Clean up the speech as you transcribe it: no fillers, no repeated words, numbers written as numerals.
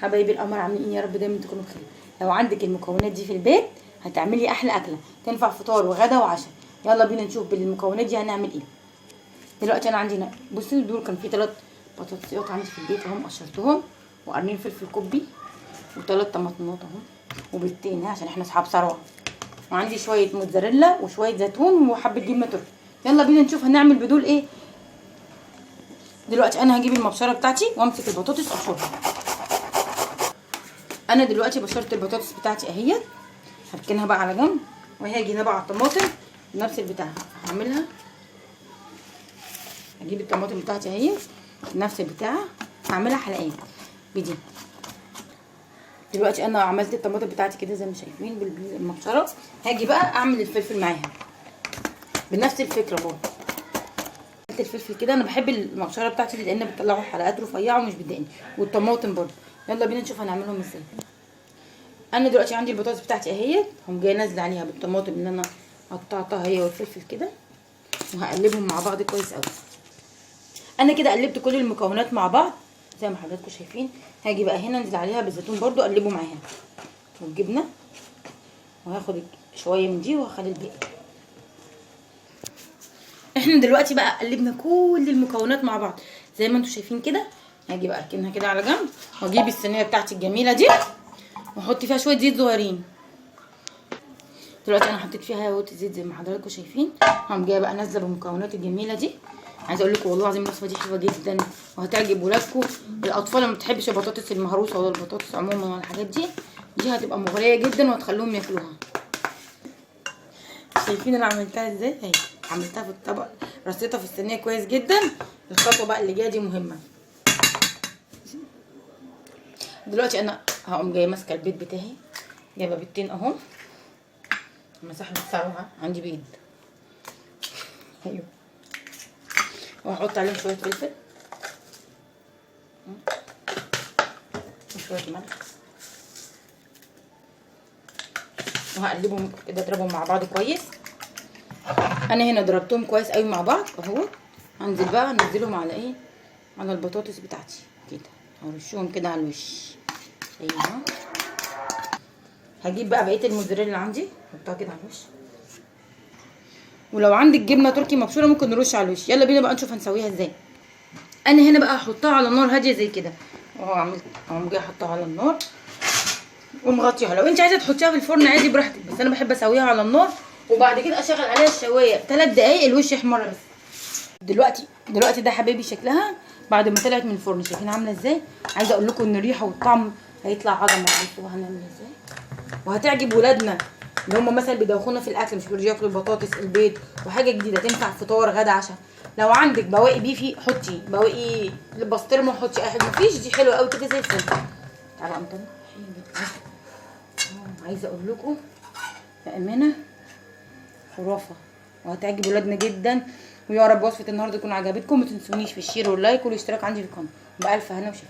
حبايبي القمر عاملين ايه؟ يا رب دايما تكونوا بخير. لو عندك المكونات دي في البيت هتعملي احلى اكله تنفع فطار وغدا وعشاء. يلا بينا نشوف بالمكونات دي هنعمل ايه. دلوقتي انا عندي بصوا دول كان في 3 بطاطسيات عندي في البيت اهم، قشرتهم، وقرنين فلفل كوبي، وثلاث طماطمات اهم، وبيضتين عشان احنا اصحاب ثروة، وعندي شوية موتزاريلا وشوية زيتون وحبه جبنه تركي. يلا بينا نشوف هنعمل بدول ايه. دلوقتي انا هجيب المبشره بتاعتي وامسك البطاطس ابشرها. انا دلوقتي بشرت البطاطس بتاعتي اهي، هركنها بقى على جنب، وهاجي هنا بقى على الطماطم نفس البتاع هعملها. هجيب الطماطم بتاعتي اهي نفس البتاع، هعملها حلقات بدي. دلوقتي انا عملت الطماطم بتاعتي كده زي ما شايفين بالمبشره. هاجي بقى اعمل الفلفل معاها بنفس الفكرة برضه. عملت الفلفل كده، انا بحب المبشره بتاعتي دي لان بتطلعوا حلقات رفيعة ومش بتضايقني، والطماطم برضه. يلا بينا نشوف هنعملهم ازاي. انا دلوقتي عندي البطاطس بتاعتي اهي، هم جاية نازله عليها بالطماطم اللي انا قطعتها هي والفلفل كده، وهقلبهم مع بعض كويس قوي. انا كده قلبت كل المكونات مع بعض زي ما حضراتكم شايفين. هاجي بقى هنا انزل عليها بالزيتون برضو، اقلبه معاها والجبنه، وهاخد شوية من دي وهخلي الباقي. احنا دلوقتي بقى قلبنا كل المكونات مع بعض زي ما انتم شايفين كده. هاجي بقى اركنها كده على جنب، واجيب الصينية بتاعتي الجميلة دي واحط فيها شوية زيت صغيرين. دلوقتي انا حطيت فيها اهوت زيت زي ما حضراتكم شايفين. هقوم جاية بقى نازله بالمكونات الجميلة دي. عايزه اقول لكم والله العظيم الوصفة دي حلوة جدا وهتعجب ولادكم. الاطفال اللي ما بتحبش البطاطس المهروسه ولا البطاطس عموما ولا الحاجات دي، دي هتبقى مغرية جدا وهتخليهم ياكلوها. شايفين انا عملتها ازاي؟ اهي عملتها في الطبق، رصيتها في الصينية كويس جدا. الخطوة بقى اللي جاية دي مهمة. دلوقتي انا هقوم جاية ماسكه البيض بتاعي، جايبه بيضتين اهو، مساحة الثروة عندي بيض ايوه، وهحط عليهم شوية فلفل وشوية ملح، وهقلبهم كده، اضربهم مع بعض كويس. انا هنا ضربتهم كويس قوي مع بعض اهو. هنزل بقى انزلهم على ايه؟ على البطاطس بتاعتي كده، هرشهم كده على الوش. ايوه، هجيب بقى بقية الموتزاريلا اللي عندي احطها كده على الوش، ولو عندك جبنه تركي مبشوره ممكن نرش على الوش. يلا بينا بقى نشوف هنسويها ازاي. انا هنا بقى هحطها على نار هادية زي كده اهو. عملت اهو، جاية احطها على النار ومغطيها. لو انت عايزه تحطيها في الفرن عادي براحتك، بس انا بحب اسويها على النار وبعد كده اشغل عليها الشوايه 3 دقايق الوش يحمر بس. دلوقتي ده حبايبي شكلها بعد ما طلعت من الفرن، شايفين عامله ازاي؟ عايزه اقول لكم ان الريحة والطعم هيطلع عظمه. بصوا هنعمل ازاي، وهتعجب ولادنا اللي هم مثلا بيدوخونا في الاكل، مش بيرضوا ياكلوا البطاطس البيض، وحاجه جديدة تنفع فطار غدا عشاء. لو عندك بواقي بيفي حطي، بواقي بسطرمه حطي، اي حاجة مفيش، دي حلوة قوي كده زي الفل. تعالوا امطر. عايزه اقول لكم بامانه خرافه، وهتعجب ولادنا جدا. ويا رب وصفه النهارده تكون عجبتكم. ما تنسونيش في ال share وال like والاشتراك عندي في القناة. بالف هنا وشفا.